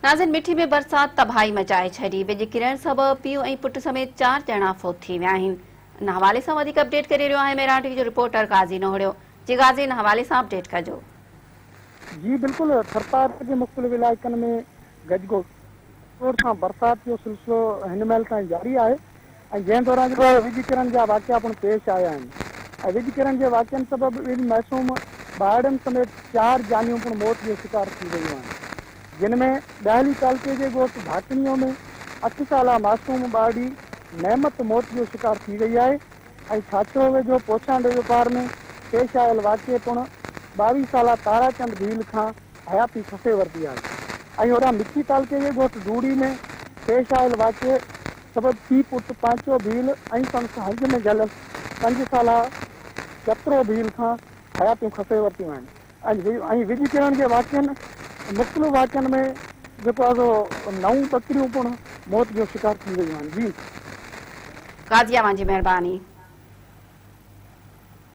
ناظرين مٺي ۾ برسات تباهي مچائي ڇڏي، وڄ ڪرڻ سبب پيء ۽ پٽ سميت چار ڄڻا فوت ٿي ويا آهن. ان حوالي سان وڌيڪ اپڊيٽ ڪري رهيو آهي مهراڻ ٽي وي جو رپورٽر غازي نوهڙيو. جي غازي ان حوالي سان اپڊيٽ ڪجو. جي بلڪل ٿرپارڪر جي مختلف علائقن ۾ گجگوڙ سان برسات جو سلسلو هن مهل تائين جاري آهي ۽ جنهن دوران جيڪو آهي وڄ ڪرڻ جا واقعا پڻ پيش آيا آهن ۽ وڄ ڪرڻ جي واقعن سبب ٻن معصوم ٻارڙن سميت چار جانيون پڻ موت جو شڪار ٿي ويون آهن جن ۾ ڏاهلي تعلقي جي ڳوٺ ڍاڪڻيو ۾ اٺ سالا معصوم ٻارڙي نعمت موت جو شڪار ٿي وئي آهي ۽ ڇاڇرو ويجهو پوڇانڊي وپار ۾ پيش آيل واقعي پڻ 22 سالا تارا چند ڀيل کان حياتي کسي ورتي آهي ۽ هوڏانهن مٺي تعلقي جي ڳوٺ ڊوڙي ۾ پيش آيل واقعي سبب پيء پٽ پانچو ڀيل ۽ سندس هنج ۾ جهليل پنج سالا چترو ڀيل کان حياتيون کسي ورتيون آهن ۽ وڄ ڪرڻ جي واقعن مختلف واقعن ۾ جيڪو آهي سو نو ٻڪريون پڻ موت جو شڪار ٿي ويون آهن جي. قاضي اوهان جي مهرباني.